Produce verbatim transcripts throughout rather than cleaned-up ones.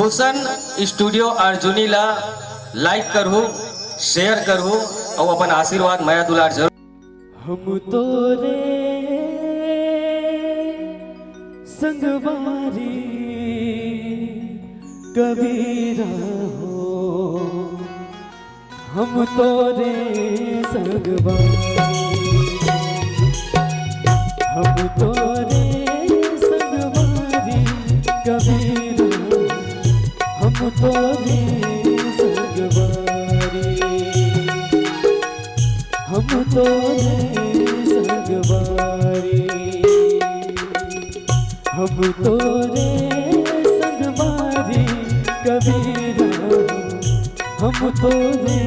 भूषण studio Arjuni ला like करहू, share करहू अउ अपन आशीर्वाद, मया दुलार जरूर। हम तोरे संगवारी कबीरा हो, हम तोरे संगवारी, हम तोरे संगवारी कबीरा, हम तोरे संगवारी, हम तोरे संगवारी, हम तोरे संगवारी कबीरा, हम तोरे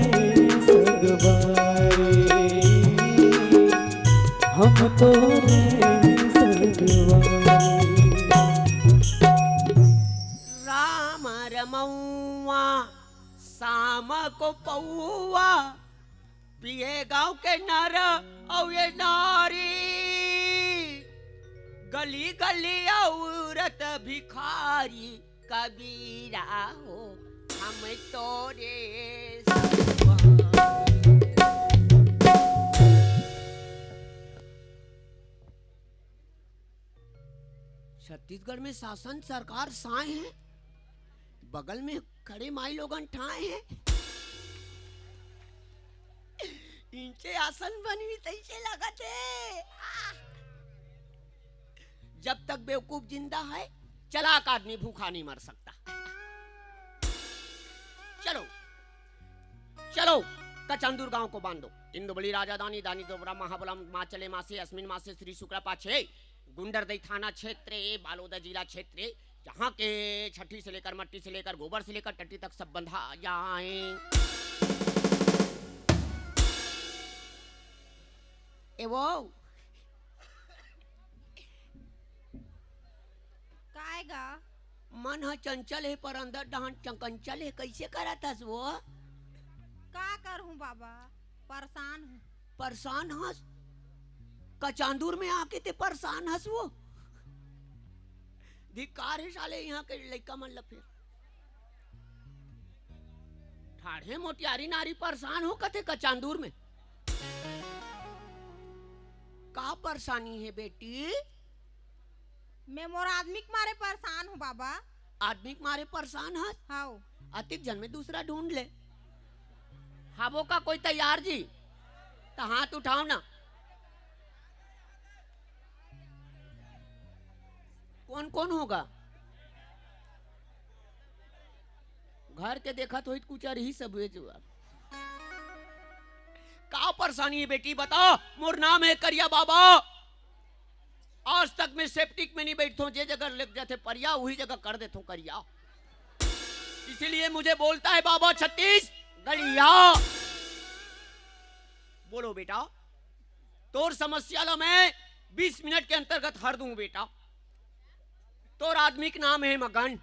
संगवारी, हम तोरे संगवारी। राम रमौआ, शाम को पौआ, पिए गांव के नर अउ ये नारी, गली गली औरत भिखारी, कबीरा हो, हम तोरे संगवारी। छत्तीसगढ़ में शासन सरकार साए हे, बगल में खड़े माई लोगन ठाए हे। इनके आसन बनही तइसे लगत हे। जब तक बेवकूफ जिंदा है, चालाक आदमी भूखा नहीं मर सकता। चलो, चलो, कचांदूर गांव को बांधो। इंदुबली राजा दानी, दानी दोबरा महाबलम, माचले मासे, अस्मिन मासे श्री शुक्ला पाछे, गुंडरदेई थाना क्षेत्र, बालोदा जिला क्षेत्र, जहाँ के छठी से लेकर मट्टी से लेकर गोबर से लेकर टट्टी तक सब बंधा जाए। ए वो, काय गा? मन ह चंचल हे, पर अंदर डहान चंकंचल हे। कइसे करत हस वो? का करहूं बाबा, परेशान हूं। परेशान हस? कचांदूर में आके ते परेशान हस वो? धिक्कार हे साले इहां के लइका मन ल फेर। ठाढ़े मोटियारी नारी परेशान हो कथे कचांदूर में। का परेशानी हे बेटी? मैं मोर आदमी के मारे परेशान हूं बाबा। आदमी के मारे परेशान हस? हाव। अतिक झन में दूसरा ढूंढ ले। हावो का कोई तैयार जी? त हाथ उठाव ना। कोन कोन होगा? घर के देखत होई त कुछ अरही सब हुए जुआ। का परेशानी हे बेटी, बता। मोर नाम हे करिया बाबा। आज तक मैं सेप्टिक में नहीं बैठता हूँ, जे जगह लग जाते परिया, वही जगह कर देता हूँ करिया। इसीलिए मुझे बोलता है बाबा छत्तीसगढ़िया। बोलो बेटा, तोर समस्या ला मैं बीस मिनट के अंतर्गत हर दूं बेटा। तोर आदमी के नाम हे मगन,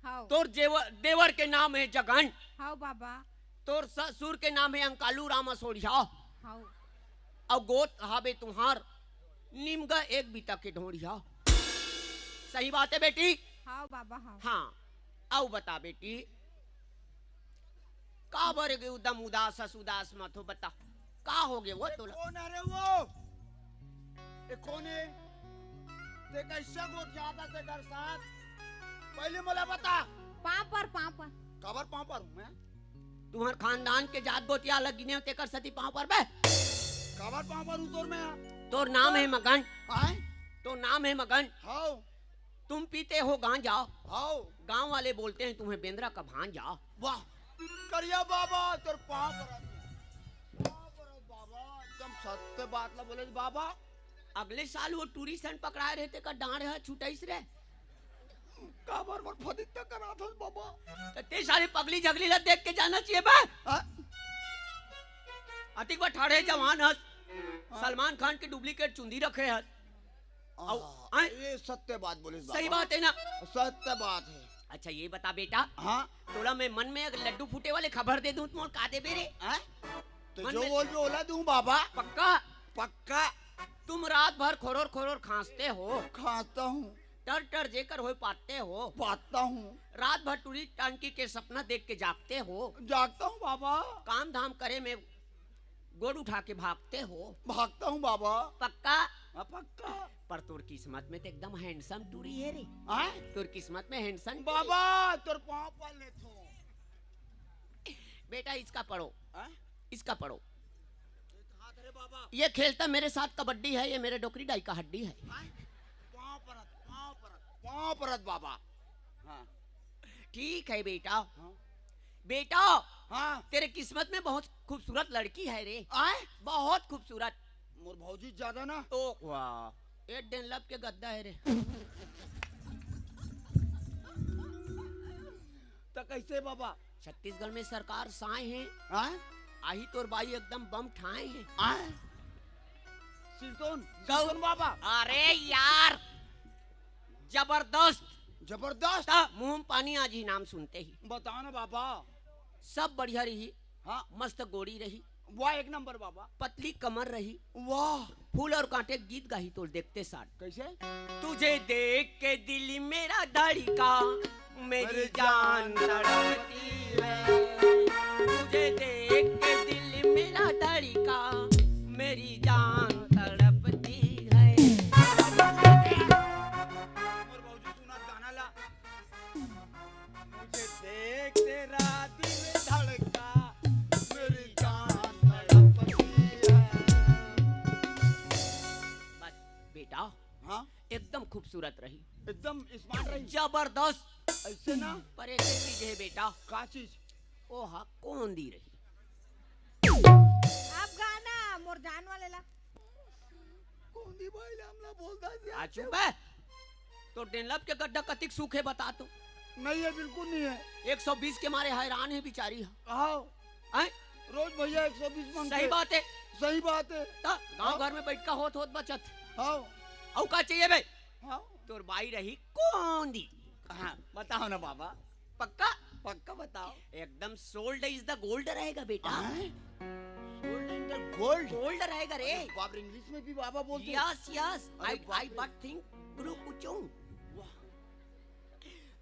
हाव। तोर जेवर, देवर के नाम हे जगन, हाव बाबा। तोर ससुर के नाम हे अंकालू रामा सोढ़िया, हाव। अउ गोत हाबे तुहार निमगा एक बीता के ढोढ़िया। सही बात हे बेटी? हाव बाबा, हाव। हाँ, अउ बता बेटी, काबर एकदम उदास हस, उदास मत हो, बता, का हो गे वो ए, तोला? कौन है रे वो? ए, कौन है? ते कैसे गोठियात हस तेकर साथ? पहले मोला बता। पाँव पर, पाँव पर। काबर पाँव पर हूँ मैं? तुम्हर खानदान के जात गोतिया लग गिने हो, तेकर सती पाँव पर बे। काबर पाँव पर हूँ तोर मैं? तोर नाम हे मगन। आय? तोर नाम हे मगन। हाव। तुम पीते हो गांजा। हाव। गांव वाले बोलते हैं तुम्हें बेंदरा का भांजा। वाह, करिया बाबा, तोर पाँव परत हूँ। पाँव परत बाबा, एकदम सत्य बात ला बोले बाबा। अगले साल वो टूरी सन पकड़ाए रहे, तेकर डांड़ ह छुटाइस रे। काबर मोर फदित्ता करात हस बाबा? त ते साले पगली झगली ला देख के जाना चाहिए बे। हाँ? अतिक बा ठाढ़े जवान हस, हाँ। सलमान खान के duplicate चुंदी रखे हस। अउ, हाँ, आय? ये सत्य बात बोलिस सही बाबा। बात हे ना? सत्य बात हे। अच्छा, ये बता बेटा, हाँ? तोला मैं मन में अगर लड्डू फूटे वाले खबर दे दूं, त मोला का देबे रे? हाँ? तो मन जो में बोलबे, ओला दूं बाबा। पक्का? पक्का। तुम रात भर खोरोर खोरोर खांसते हो। खांसता हूँ। टर टर जेकर होय पाते हो। पाता हूँ। रात भर टूरी टांकी के सपना देख के जागते हो। जागता हूँ बाबा। काम धाम करे में गोड़ उठा के भागते हो। भागता हूँ बाबा। पक्का? हाँ, पक्का। पर तोर किस्मत में तो एकदम हैंडसम टूरी हे रे। हाँ? तोर किस्मत में हैंडसम टूरी। बाबा, तोर पाँव पर लेथो। बेटा, इसका पढ़ो। हाँ? इसका पढ़ो। ये खेलता मेरे साथ कबड्डी है, ये मेरे डोकरी डाई का हड्डी है। हाँ? पाँव परत, पाँव परत, पाँव परत बाबा। हाँ। ठीक है बेटा। हाँ। बेटा, हाँ। तेरे किस्मत में बहुत खूबसूरत लड़की है रे। आय? बहुत खूबसूरत। मोर भौजी ज्यादा ना। ओ वाह, ए डेनलप के गद्दा है रे। तो कैसे बाबा? छत्तीसगढ़ में सरकार साए है। हाँ? आही तोर बाई एकदम बम ठाए है। हाँ? सिरतोन, गौ- सिरतोन बाबा। अरे यार, जबरदस्त। जबरदस्त। ता मुंह में पानी आ जी नाम सुनते ही। बताओ ना बाबा। सब बढ़िया रही। हाँ। मस्त गोरी रही। वाह, एक नंबर बाबा। पतली कमर रही। वाह। फूल और कांटे गीत गाही तोर देखते साथ। कैसे? तुझे देख के दिल मेरा धड़का, मेरी अरे जान जान तड़पती है। तुझे देख के दिल मेरा धड़का, मेरी जान तड़पती है। मोर भौजी सुना गाना ला। मुझे देख तेरा दिल धड़का, मेरी जान तड़पती है। बस बेटा, हाँ? एकदम खूबसूरत रही। एकदम स्मार्ट रही। जबरदस्त। ऐसे ना? पर एक चीज है बेटा। का चीज? ओ हा, कोंदी रही। अब गाना मोर जान वाले ला। कोंदी भाई ला हमला बोलता से आ चुप है। तो डेनलप के गड्ढा कतिक सूखे बता तो। नहीं है, बिल्कुल नहीं है। एक सौ बीस के मारे हैरान है बिचारी। आओ। हैं? रोज भैया एक सौ बीस मांगते। सही बात है। सही बात है। ता गांव घर में बैठ का होत होत बचत। हाँ। अउ का चाहिए बे? हाँ। तोर बाई रही कोंदी। हाँ, बताओ ना बाबा। पक्का? पक्का बताओ। एकदम sold is the gold रहेगा बेटा। हैं? Sold is the gold? Gold रहेगा रे। अरे बाप रे, इंग्लिश में भी बाबा बोलते हैं। Yes, yes, अरे I, बाप I रे। But think glue कुचुंग। वाह।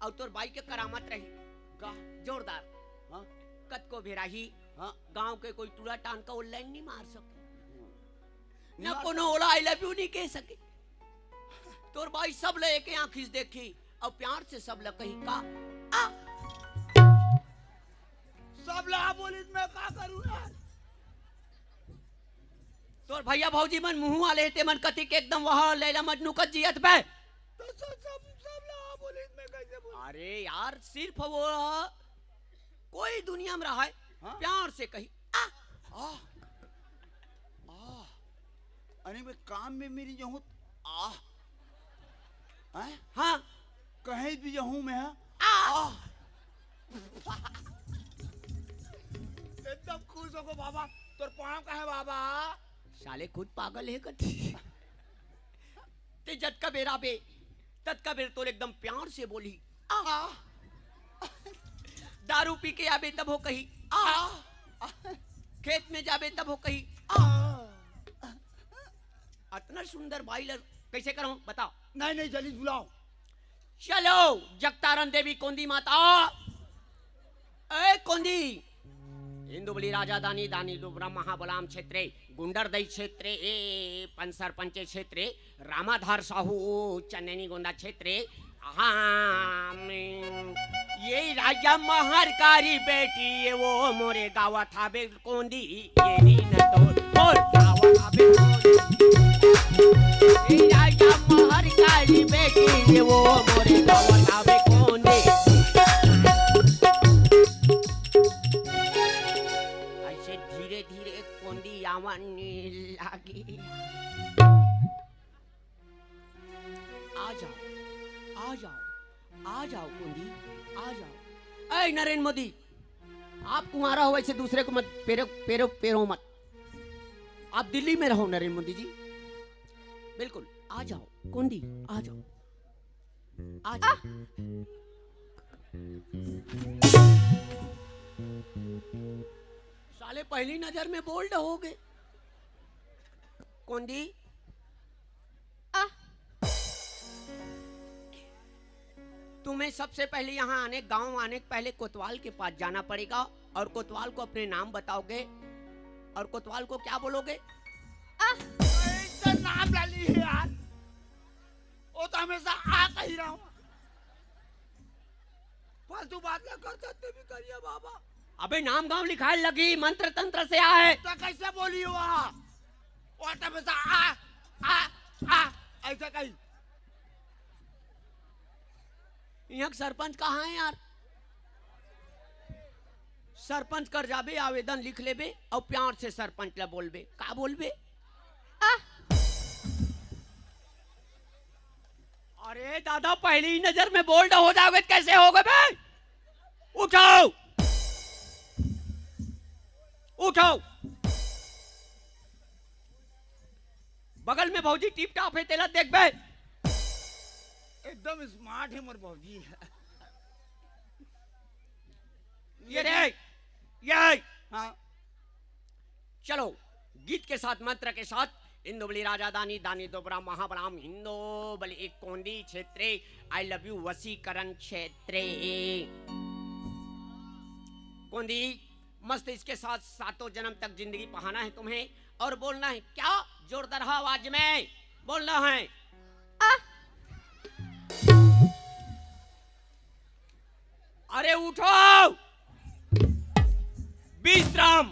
अउ तोर बाई के करामत रही। का? जोरदार। हाँ। कतको भेराही। हाँ। गांव के कोई टूरा टान का online नहीं मार सके। हाँ। ना कोनो ओला I love you नहीं कह सके। तोर बाई सब ले एके आँखी से देखी अउ प्यार से सब ले कही का? आ। सब ला बोली त मैं का करूँ यार? तोर भैया भौजी मन मुँह वाले हे, ते मन कतिक एकदम वह लैला मजनू कस जियत बे। तो सब, सब, सब ला बोली त मैं कैसे बोलूँ? अरे यार, सिर्फ वो कोई दुनिया में रहा है, हाँ? प्यार से कही, आ। आ। आ। अरे मैं काम में मेरी जाऊँ, आ। हैं? हाँ। कहीं भी जाऊँ मैं, हाँ? आ। आ। एकदम खुश होगो बाबा, तोर पाँव का है बाबा? साले खुद पागल है कति। ते जतका बेर आबे, ततका बेर तोर एकदम प्यार से बोली, आ। आ। दारू पी के आबे तभो कही, आ। आ। खेत में जाबे तभो कही, आ। आ। अतना सुंदर बाई ल कैसे करहूं, बताओ। नहीं, नहीं, जल्दी बुलाओ। चलो, जगतारन देवी कोंदी माता। ए कोंदी, इंदुबली राजधानी, दानी डुबरा महाबलाम क्षेत्रे, गुंडरदई क्षेत्रे, ए पंसर पंचे क्षेत्रे, रामाधार साहू चंदेनी गोंदा क्षेत्रे, हाँ, मैं, ये राजा महर कारी बेटी, ये वो मोरे गावत हाबे कोंदी, ये दिन तो मोर गावत हाबे कोंदी। ये राजा महर कारी बेटी, ये वो मोरे गावत हाबे कोंदी। ऐसे धीरे धीरे कोंदी आवन लागी। आ जाओ, आ जाओ, आ जाओ कोंदी, आ जाओ। ए नरेंद्र मोदी, आप कुंवारा हो, ऐसे दूसरे को मत पेरो, पेरो, पेरो मत। आप दिल्ली में रहो नरेंद्र मोदी जी। बिल्कुल, आ जाओ कोंदी, आ जाओ, आ जाओ। साले पहली नजर में बोल्ड हो गए। कोंदी, आ। तुम्हें सबसे पहले यहाँ आने, गांव आने के पहले कोतवाल के पास जाना पड़ेगा और कोतवाल को अपने नाम बताओगे। और कोतवाल को क्या बोलोगे? आह! ऐसा नाम ला ली है यार, वो तो हमेशा आ कही रहा हूँ। फालतू बात ना कर सकते भी करिए बाबा। अबे नाम गांव लिखाए लगी, मंत्र तंत्र से आए। तो कैसे बोली हुआ? वो तो हमेशा आ, आ, आ, ऐसे कही। यहाँ के सरपंच कहाँ है यार? सरपंच कर जाबे, आवेदन लिख लेबे और प्यार से सरपंच ला बोलबे। का बोलबे? आह! अरे दादा, पहली ही नजर में बोल्ड हो जाओगे तो कैसे होगे बे? उठाओ, उठाओ। बगल में भौजी टिप टॉप है, तेला देख बे। एकदम स्मार्ट है मोर भौजी। ये रे, ये। हाँ। चलो, गीत के साथ, मंत्र के साथ, इंदोबली राजा दानी, दानी दोबरा महाबलाम, हिंदोबली कोंदी क्षेत्रे, I love you वसीकरण क्षेत्रे। कोंदी, मस्त इसके साथ सातों जन्म तक जिंदगी बहाना है तुम्हें और बोलना है क्या जोरदार आवाज में बोलना है। आह! अरे उठो, विश्राम।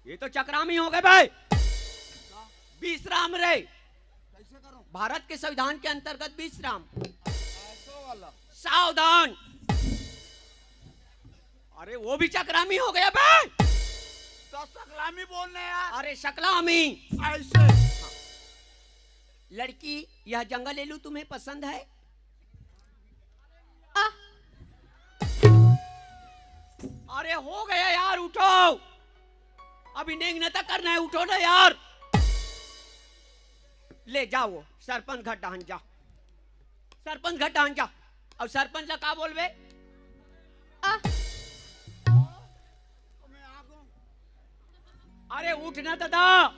ये तो चक्रामी हो गए भाई, विश्राम रे। कैसे करूं? भारत के संविधान के अंतर्गत विश्राम। ऐसा वाला। सावधान। अरे वो भी चक्रामी हो गया बे। तो सकलामी बोल रहे यार। अरे सकलामी। ऐसे। लड़की, यह जंगल एलू तुम्हें पसंद है? आह! अरे हो गया यार, उठो। अभी नेंग नता करना है, उठो ना यार। ले जाओ, सरपंच घर डहन जा, सरपंच घर डहन जा। और सरपंच ला का बोलबे? आह! अरे उठ ना दादा। हाँ,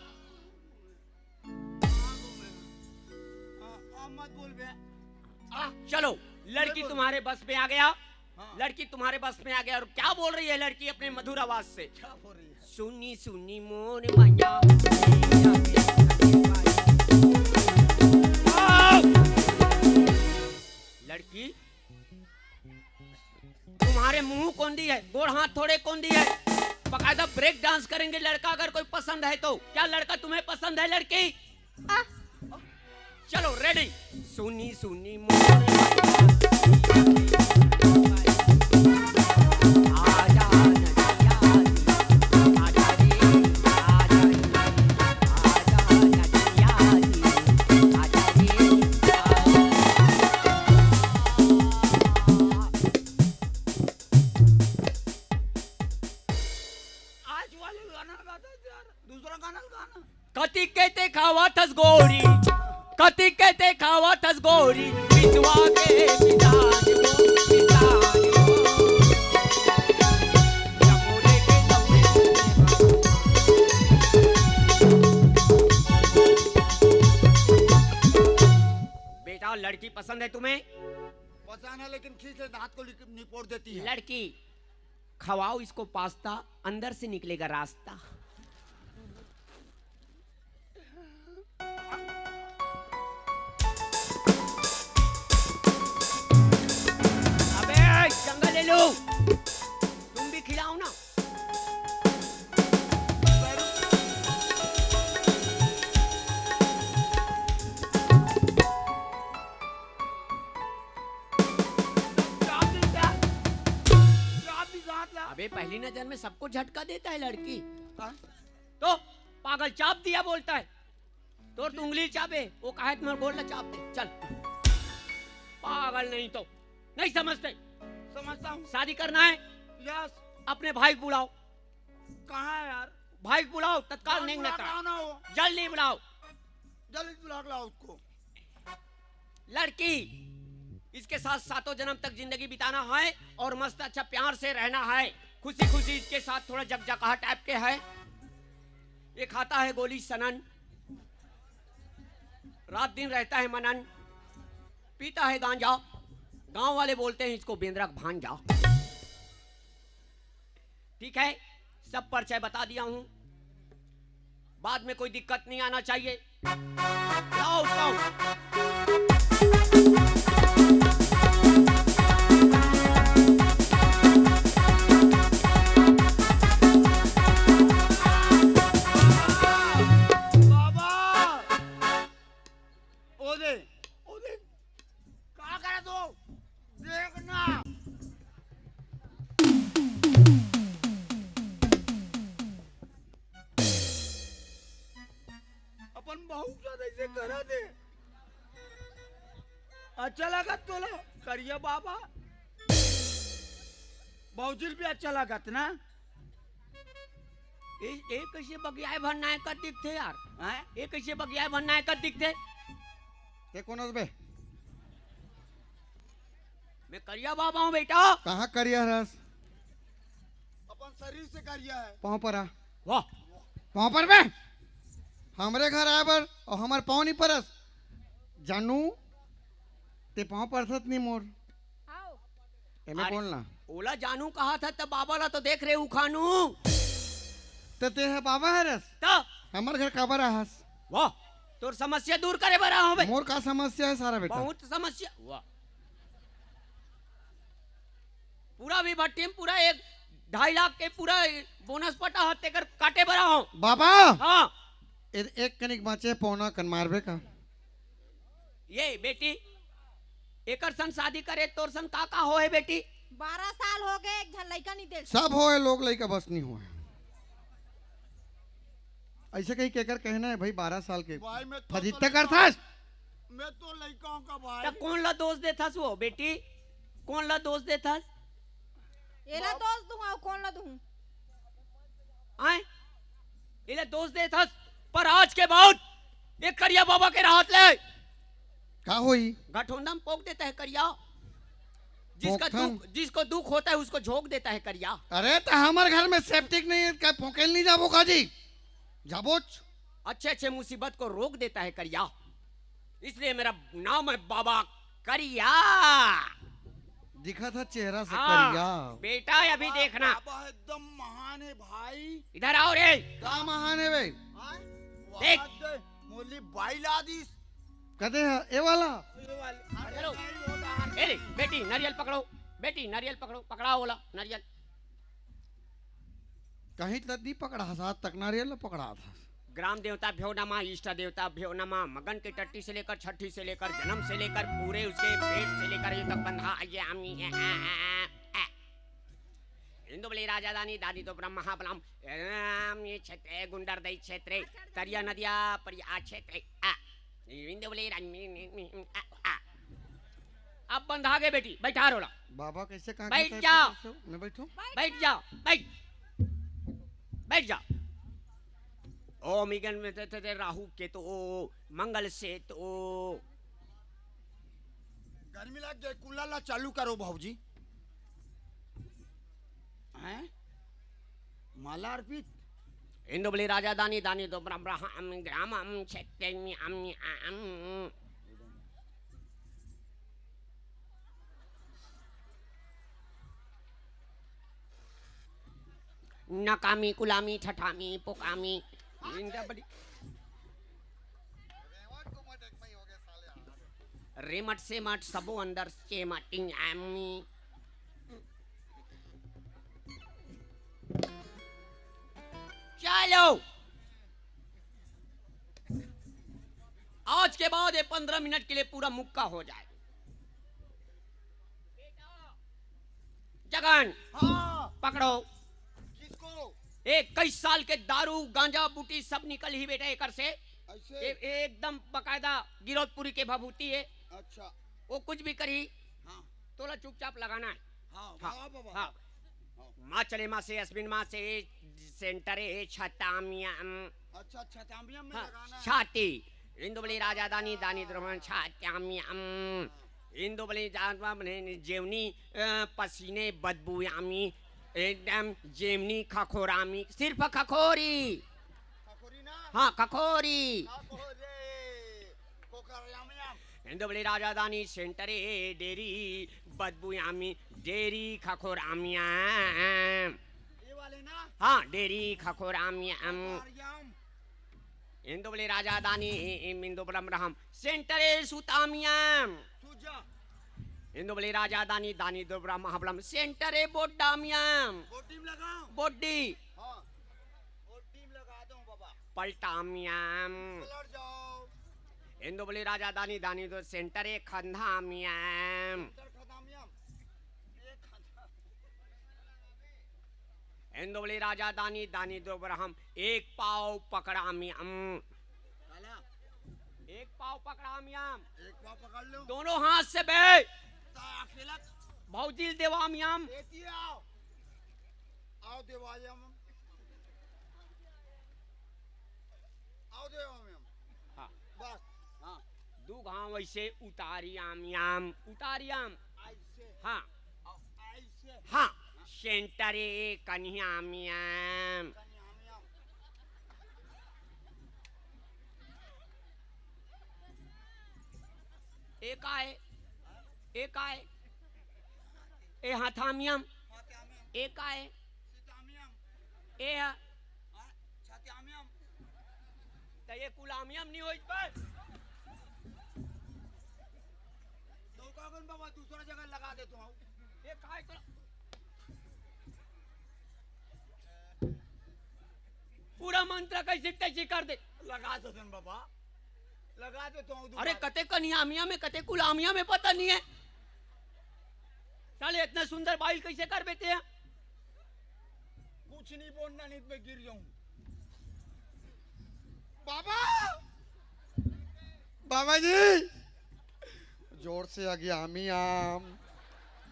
हाँ, मत बोल बे। आ, चलो, लड़की बोल। तुम्हारे बस में आ गया। हाँ। लड़की तुम्हारे बस में आ गया। और क्या बोल रही है लड़की अपने मधुर आवाज से? क्या बोल रही है? सुनी सुनी मोर मैया। आओ। लड़की, तुम्हारे मुंह कोंदी है, गोड़ हाथ थोड़े कोंदी है। बाकायदा ब्रेक डांस करेंगे लड़का, अगर कोई पसंद है तो। क्या लड़का तुम्हें पसंद है लड़की? आ, चलो रेडी। सुनी सुनी मोर आजा नदिया रे, आजा रे, आजा रे, आजा नदिया रे, आजा रे, आजा। आज वाले गाना गाता है यार, दूसरा गाना गाना। कति के ते खावा थस गोरी, कति के ते खावा थस गोरी, बिचवा के पिसान वो, पिसान वो। जमोरे के जमोरे। बेटा, लड़की पसंद है तुम्हें? पसंद है, लेकिन खींच ले, दांत को लिक-, निपोर देती है। लड़की, खवाओ इसको पास्ता, अंदर से निकलेगा रास्ता। अबे, जंगल एलू, तुम भी खिलाओ ना। अबे, पहली नजर में सबको झटका देता है लड़की। हाँ? तो पागल चाप दिया बोलता है। तोर तो उंगली चापे, वो कहे तुम्हारे गोड़ ला चाप दे। चल। पागल नहीं तो। नहीं समझते। समझता हूँ। शादी करना है? यस। अपने भाई को बुलाओ। कहाँ है यार? भाई को बुलाओ, तत्काल। नेंग नता। जल्दी बुलाओ। जल्दी बुला के लाओ उसको। लड़की, इसके साथ सातों जन्म तक जिंदगी बिताना है और मस्त अच्छा प्यार से रहना है, खुशी खुशी इसके साथ। थोड़ा जकजकाहा टाइप के है, ये खाता है गोली सनन, रात दिन रहता है मनन। पीता है गांजा, गांव वाले बोलते हैं इसको बेंदरा का भांजा। ठीक है, सब परिचय बता दिया हूं, बाद में कोई दिक्कत नहीं आना चाहिए। लाओ उसको। बाबा, ओ दे, ओ दे, का करत हो? देखना। अपन बहू के साथ ऐसे करत हे। अच्छा लगत तोला करिया बाबा? भौजी ल भी अच्छा लगत ना? ए, ए कैसे बगियाए भर नाय कर दिखथे यार? हैं? ए कैसे बगियाए भर नाय कर दिखथे? ते कोन हस बे? मैं करिया बाबा हूँ बेटा। कहाँ करिया हरस? अपन शरीर से करिया है। पाँव पर आ। वाह। पाँव पर बे। हमरे घर आए बर अउ हमर पाँव नहीं परस। जानू, ते पाँव परसत नहीं मोर। आओ। एमे अरे, बोलना। ओला जानू कहा था, तब बाबा ला तो देख रहे उखानू। त ते ह बाबा हरस? त? हमर घर काबर आहस? वाह, तोर समस्या दूर करे बर आए हंव बे। मोर का समस्या है सारा बेटा? बहुत समस्या। वाह। पूरा भी भट्टी में पूरा एक ढाई लाख के पूरा बोनस पटा ह, तेकर काटे बर आए हंव। बाबा! हाँ। ए-, एक कनिक बाँचे, पौना कन मारबे का? ये बेटी, एकर संग शादी करे, तोर संग का का होए बेटी? बारह साल हो गए, एक झन लइका नहीं देख। सब होए लोग लइका, बस नहीं होए। ऐसे कहीं केकर कहना है भाई, बारह साल के भाई, मैं तो फजित्ते तो करथस। मैं तो लइका हूँ का भाई। त कोन ला दोष देथस वो बेटी? कोन ला दोष देथस? एला दोष दूँ, अउ कोन ला दूँ? आय? एला दोष देथस, पर आज के बाद ये करिया बाबा के रहत ले का होई? गठोंदा में पोंक देता है करिया। जिसका पोंकथन। दुख, जिसको दुख होता है, उसको झोंक देता है करिया। अरे, त हमर घर में सेप्टिक नहीं है, का पोंकेल नहीं जाबो का जी? जाबोच। अच्छे अच्छे मुसीबत को रोक देता है करिया, इसलिए मेरा नाम है बाबा करिया। दिखा था चेहरा से हाँ, करिया। बेटा, अभी बाबा, देखना। बाबा एकदम महान है भाई। इधर आओ रे। का महान है बे? हाँ? देख। वाह दे, मोली बाई ला दिस। कदे है? ए वाला? ये वाले। अरे चलो। नहीं, वो तो हार ए रे, बेटी, नारियल पकड़ो। बेटी, नारियल पकड़ो। पकड़ाओ वाला नारियल। कहीं तक नहीं पकड़ा, साथ तक नारियल पकड़ा था। ग्राम देवता भ्यो नमः, इष्ट देवता भ्यो नमः, मगन के टट्टी से लेकर छठी से लेकर जन्म से लेकर पूरे उसके पेट से लेकर ये तक बंधा, ये आमी, ए, ए, ए, ए, ए। हिंदू बली राजा दानी, दानी तो ब्रह्मा बलम, ए, आमी क्षेत्र, गुंडर दई क्षेत्र, तरिया नदिया परिया क्षेत्र, आ। हिंदू बली राज-, मी, मी, मी, आ, आ। अब बंधा गे बेटी, बैठा रोला। बाबा कैसे कहाँ बैठ के जा। कैसे हो? मैं बैठूं? बैठ जा, बैठ। बैठ जा। ओम इगन में ते, ते, ते राहु केतु, मंगल सेतु। गर्मी लग गई, कूलर ला चालू करो भौजी। हैं? माला अर्पित। इंदु बली राजा दानी, दानी दो ब्रह्म, ब्रह्म, ग्रामम, क्षेत्रम, अम, अम। नकामी, कुलामी, ठठामी, पोकामी। इंदा बड़ी। रेमट सेमट सबो अंदर सेमटिंग आमी। चलो, आज के बाद ये पंद्रह मिनट के लिए पूरा मुक्का हो जाए। जगन, हाँ। पकड़ो। किसको? इक्कीस साल के दारू, गांजा, बूटी सब निकल ही बेटा एकर से। ऐसे? ए-, एकदम बकायदा गिरौदपुरी के भभूति है। अच्छा। वो कुछ भी करी, हाँ। तोला चुपचाप लगाना है। हाँ, हाँ, वाह, वाह, वाह। हाँ। हाँ। माँ चले माँ से, अस्मिन माँ से, सेंटर है, छतामिया, अम, अच्छा, छतामिया में हाँ, लगाना है। छाती। इंदु बली राजा दानी, दानी द्रोहण छात्यामी अम। इंदु बली जातवा बने जेवनी, अ, पसीने बदबू यामी। एकदम जेवनी खखोरामी, सिर्फ खखोरी। खखोरी ना? हाँ, खखोरी। खखोरे। कोकरियामी अम। इंदो बोले राजा दानी सेंटरे डेरी बदबू आमी डेरी खखोर आमियाम। ये वाले ना? हाँ, डेरी खखोर आमियाम। आर्याम। इंदो बोले राजा दानी इंदो बलम रहम सेंटरे सुतामियाम। सुजा। इंदो बोले राजा दानी दानी दो ब्रह्म हबलम सेंटरे बोड्डामियाम। बोड्डीम लगाओ। बोड्डी। हाँ। बोड्डीम लगा दो बाबा। पलटामियाम। पलट जाओ। इंदो बोले राजा दानी दानी दो सेंटरे खंधामियाम। सेंटर खंधामियाम। एक खंधा। इंदो बोले राजा दानी दानी दो ब्रह्म एक पाव पकड़ामियाम। काला। एक पाव पकड़ामियाम। एक पाव पकड़ लो। दोनों हाथ से बे। ता अकेला। भौजील देवामियाम। एती आओ। आओ देवायम। आओ देवायम। हाँ। बस। हाँ। दू घाव ऐसे उतारियामियाम। उतारियाम। ऐसे। हाँ। और ऐसे। हाँ। सेंटरे कनियामियाम। कनियामियाम। ए काय? ए काय? ए हाथामियम। ए काय? ए ह? त ये कुलामियम नहीं होई पर। नौका गन बाबा दूसरा जगह लगा दे तू। ये काय कर? पूरा मंत्र कैसे तैसे कर दे। लगा दो तन बाबा, लगा दे तो। अरे कते कनियामिया में, कते कुलामिया में पता नहीं है। साले इतना सुंदर बाइल कैसे कर देते हैं? कुछ नहीं बोलना, नहीं तो मैं गिर जाऊं। बाबा, बाबा जी, जोर से अगियामियाम।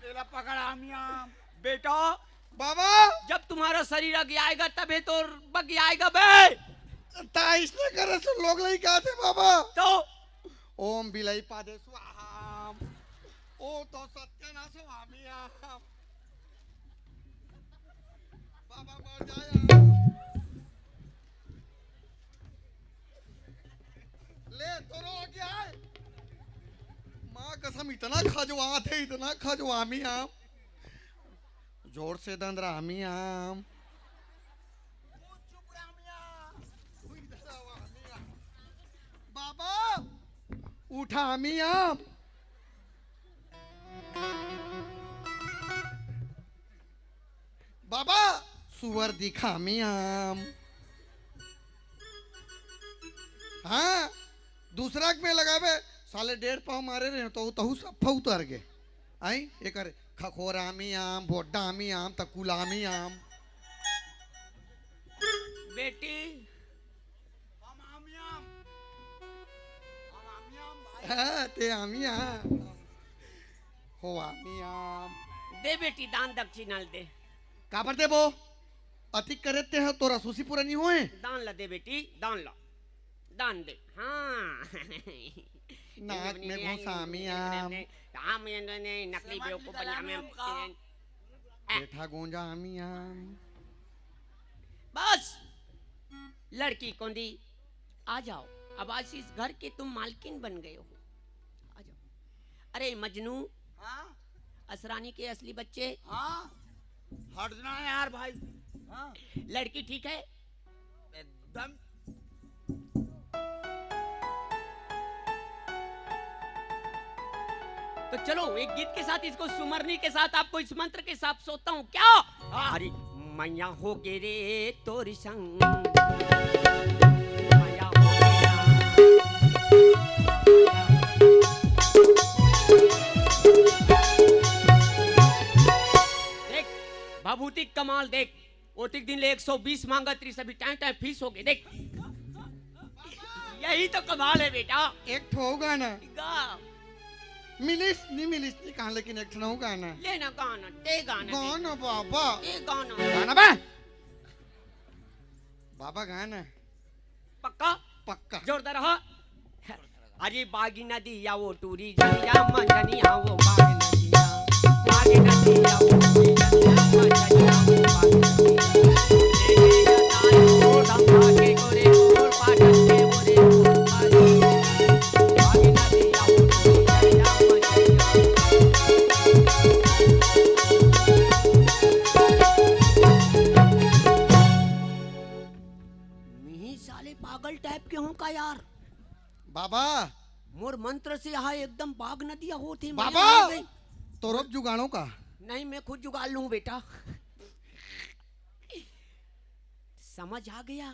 एला पकड़ामियाम। बेटा, बाबा। जब तुम्हारा शरीर अगियाएगा तबे तो बगियाएगा बे। ता इसने करे से लोग नहीं कहते बाबा। तो? ओम बिलाई पादे स्वाहा। ओ तो सत्य ना स्वामी आम। बाबा मर जाया। ले, तोरो हो गया है। माँ कसम, इतना खजवात है, इतना खजवामी आम। जोर से दंद रामी आम। बाबा, उठामी आम। बाबा, सुअर दिखामी आम। हाँ, दूसरा के में लगावे, साले डेढ़ पाव मारे रहे, तो तहू सब फौ उतर गे। आई, एकर खखोरामी आम, बोड्डामी आम, त कुलामी आम। बेटी, हम आमी आम। हम आमी आम भाई। हाँ, ते आमी आम। हो आमी आम। दे बेटी, दान दक्षिणा ल दे। काबर देबो? अतिक करे ते ह तोर असुसी पूरा नी होए। दान ला दे बेटी, दान ला। दान दे। हाँ। नाक में घुसामी आम। आम ये ने, ने, नकली बेवकूफ बनिया में। बेटा गोंजा आमी आम। बस। लड़की कोंदी, आ जाओ। अब आज इस घर के तुम मालकिन बन गए हो। आ जाओ। अरे मजनू। हाँ? असरानी के असली बच्चे। हाँ? हट जाना यार भाई। हाँ? लड़की ठीक है? एकदम। तो चलो, एक गीत के साथ, इसको सुमरनी के साथ, आपको इस मंत्र के साथ सोता हूँ क्या? हाँ। अरे, मैया हो गे रे तोरी संग। मैया हो गे रे। देख, भभूति कमाल देख। ओतिक दिन ले एक सौ बीस मांगत रही, सभी टाइम टाइम फीस हो गए। देख, यही तो कमाल है बेटा। एक ठो गाना। गा। मिलिस, नहीं मिलिस, नहीं कहा, लेकिन एक ठो गाना। लेना गाना, ते गाना। गाना बाबा। ते गाना। गाना बे। बाबा गाना। पक्का? पक्का। जोरदार हो। अरे बागी नदिया वो टूरी जलिया मंजनिया वो बाग नदिया। बाग नदिया वो टूरी जलिया मंजनिया वो बाग नदिया। ए, ए, या ताई ओ रंभा के गोरे गोर पाटन के गोरे गोर पाटन। बाग नदिया वो यार। बाबा। मोर मंत्र से यहाँ एकदम बाघ नदिया होत हे, मैं बाबा! आ गई। तोर अब जुगाड़ों का? नहीं, मैं खुद जुगाड़ लूं बेटा। समझ आ गया,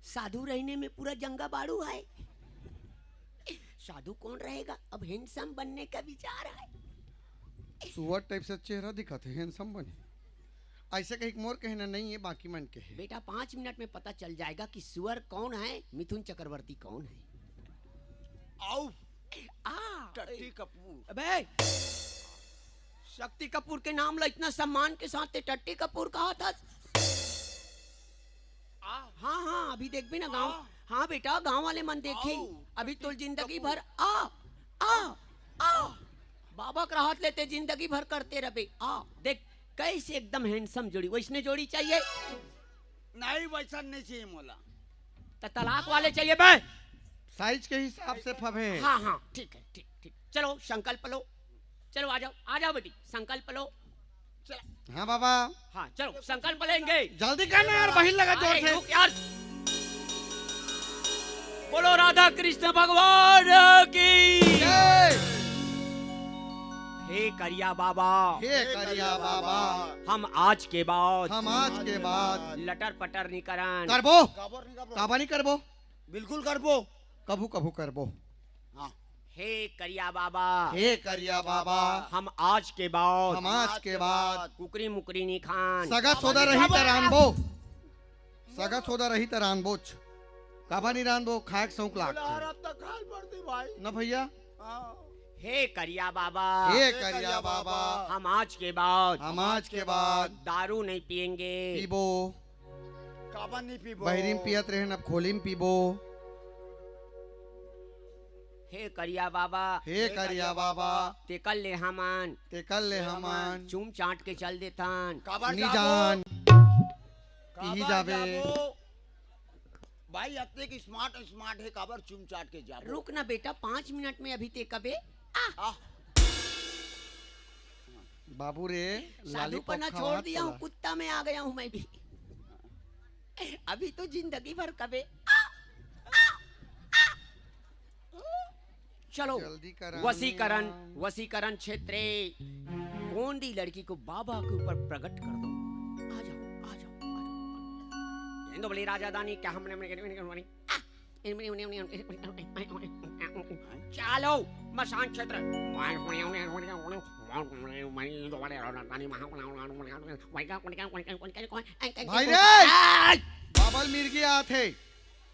साधु रहने में पूरा जंगा बाड़ू है। साधु कौन रहेगा? अब हैंडसम बनने का विचार है। सुअर टाइप से चेहरा दिखत हे, हैंडसम बने। ऐसे कही मोर कहना नहीं है, बाकी मन के है। बेटा, पाँच मिनट में पता चल जाएगा कि सुअर कौन है, मिथुन चक्रवर्ती कौन है। आओ। आ। टट्टी कपूर। अबे, शक्ति कपूर के नाम ला इतना सम्मान के साथ ते टट्टी कपूर कहा था। आ। हाँ, हाँ, अभी देखबे ना गाँव। आ। हाँ बेटा, गाँव वाले मन देखी। आओ, अभी तो टट्टी जिंदगी कपूर। भर आ, आ, आ। बाबा के रहत ले ते जिंदगी भर करते रहे। आ, देख, कैसे एकदम हैंडसम जोड़ी, वैसने जोड़ी चाहिए। नहीं, वैसा नहीं चाहिए मोला। त तलाक वाले चाहिए बे। साइज के हिसाब से फबे। हाँ, हाँ, ठीक है, ठीक, ठीक। चलो, संकल्प लो। चलो, आ जाओ, आ जाओ बेटी, संकल्प लो। चलो। हाँ बाबा। हाँ, चलो, संकल्प लेंगे। जल्दी करना यार, बहिर लगा जोर अरे, से। रुक यार। बोलो राधा कृष्ण भगवान की। जय। हे करिया बाबा, हे करिया बाबा, हम आज के बाद हम आज के बाद लटर पटर नहीं करन। करबो। काबर नहीं करबो? काबर नहीं करबो? बिल्कुल करबो। कभू कभू करबो। हाँ। हे करिया बाबा, हे करिया बाबा, हम आज के बाद हम आज के बाद कुकरी मुकरी नहीं खान। सगा सोदा रही त रानबो। सगा सोदा रही त रानबोच। काबर नहीं रानबो? खाए के शौक लागथे। अब तो खाए पड़ती भाई। ना भैया। हाँ। हे करिया बाबा, हे करिया बाबा, हम आज के बाद हम आज के बाद दारू नहीं पियेंगे। पीबो। काबर नहीं पीबो? बहिरी में पियत रहेन, अब खोली में पीबो। हे करिया बाबा, हे करिया बाबा, तेकर ले हमन, तेकर ले हमन चूम चाट के चल देथन। काबर नी जाबो? जान। काबर इही जाबे। जाबो? भाई, अतेक स्मार्ट, स्मार्ट हे, काबर चूम चाट के जाबो? रुक ना बेटा, पाँच मिनट में अभी ते कबे। आह। आह। बाबू रे, साधु lollipop पना छोड़ दिया हूँ, कुत्ता में आ गया हूँ मैं भी। अभी तो जिंदगी भर कबे। आह, आह, आह। चलो, जल्दी करा वसीकरण, ना। वसीकरण क्षेत्र, कौन दी लड़की को बाबा के ऊपर प्रकट कर दो। आ जाओ, आ जाओ, आ जाओ। ये तो बोली राजा दानी क्या हमने, हमने, हमने, हमने, हमने, आ, चलो, मसान क्षेत्र। भाई रे! बाबल मिर्गी आत हे।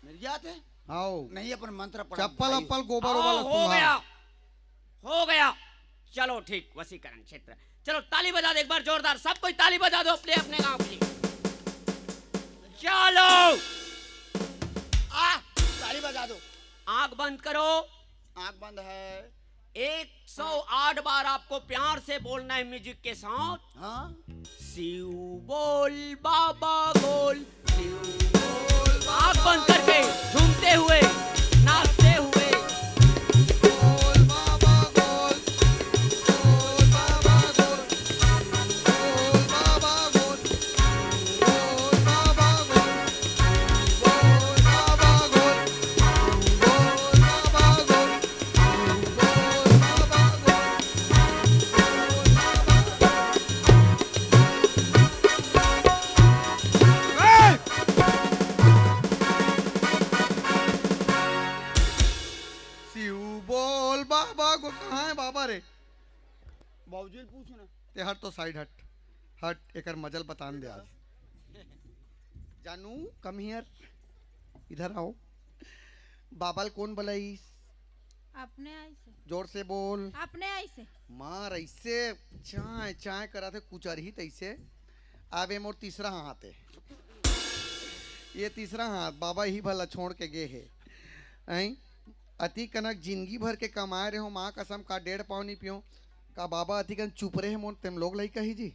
मिर्गी आत हे? आओ। नहीं, अपन मंत्र पढ़ा चप्पल भाई। अप्पल गोबर ओबर हाँ, हो सुहा। गया, हो गया। चलो ठीक, वसीकरण क्षेत्र। चलो ताली बजा दो एक बार जोरदार, सब कोई ताली बजा दो अपने अपने गांव के लिए। चलो। आ, ताली बजा दो। आंख बंद करो। आंख बंद है। एक सौ आठ बार आपको प्यार से बोलना है म्यूजिक के साथ। हाँ। शिव बोल बाबा बोल, शिव बोल बाबा आंख बंद करके, झूमते हुए, नाचते हुए। बोल बाबा बोल, बोल बाबा बोल, बोल बाबा बोल, बोल बाबा बोल, बोल बाबा बोल, बोल बाबा बोल। शिव बोल बाबा को, कहाँ है बाबा रे? बाबूजी ल पूछ ना। ते हट तो side हट, हट, एकर मजल बतान दे आज। जानू, come here, इधर आओ। बाबा ल कोन बलाइस? अपने आइसे। जोर से बोल। अपने आइसे। मार ऐसे चाय चाय करा थे कुचरही तैसे। अब ये मोर तीसरा हाथ है, ये तीसरा हाथ बाबा ही भला छोड़ के गे है। ऐं? अति कनक जिंदगी भर के कमाए रहे हो, माँ कसम का डेढ़ पाव नहीं पियो। का बाबा अति कन चुप रहे मोर तेम लोग लइका ही जी?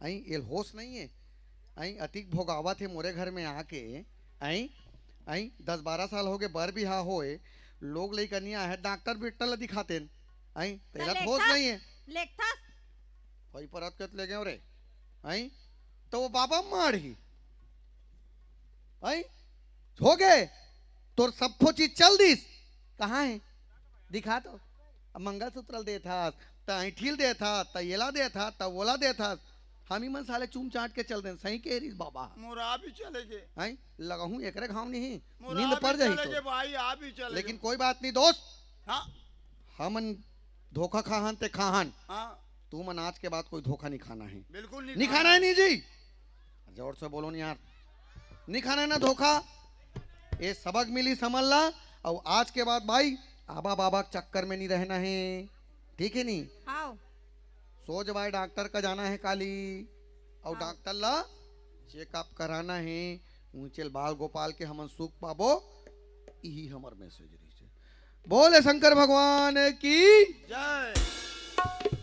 ऐं? एल होश नहीं है। ऐं? अतिक भोगावत हे मोरे घर में आके। ऐं? ऐं? दस बारह साल हो गए, बर बिहा होए, लोग लइका नहीं आए, डॉक्टर बिट्टर ला दिखातेन। ऐं? तेला तो होश लेखथस, नहीं है। लेखथस। कोई परत के ले गए रे। ऐं? तो वो बाबा मार ही। ऐं? हो गए। तोर सब चीज चल दिस, कहाँ हे? दिखा तो। अब मंगलसूत्र ल देथस, त ऐंठी ल देथस, त येला देथस, त वोला देथस। हम ही मन साले चूम चाट के चल देन, सही कह रही बाबा। मोर आप ही चले गे। हैं? लगहूँ एकरे घाव नहीं, मोर नींद आप पर ही जाही चले तो। गे भाई, आप ही चले लेकिन गे। कोई बात नहीं दोस्त, हाँ। हमन धोखा खाहन ते खाहन, हाँ। तू मन आज के बाद कोई धोखा नहीं खाना है। बिल्कुल नहीं नहीं खाना खाना है। नहीं जी, जोर से बोलो नहीं यार, नहीं खाना है ना धोखा। ये सबक मिली समझ ला। और आज के बाद भाई आबा बाबा के चक्कर में नहीं रहना है, ठीक है नहीं? हाँ। सोच भाई डॉक्टर का जाना है काली, और हाँ। डॉक्टर ला चेकअप कराना है। ऊंचे बाल गोपाल के हमन सुख पाबो, यही हमर मैसेज रही। बोले शंकर भगवान की जय।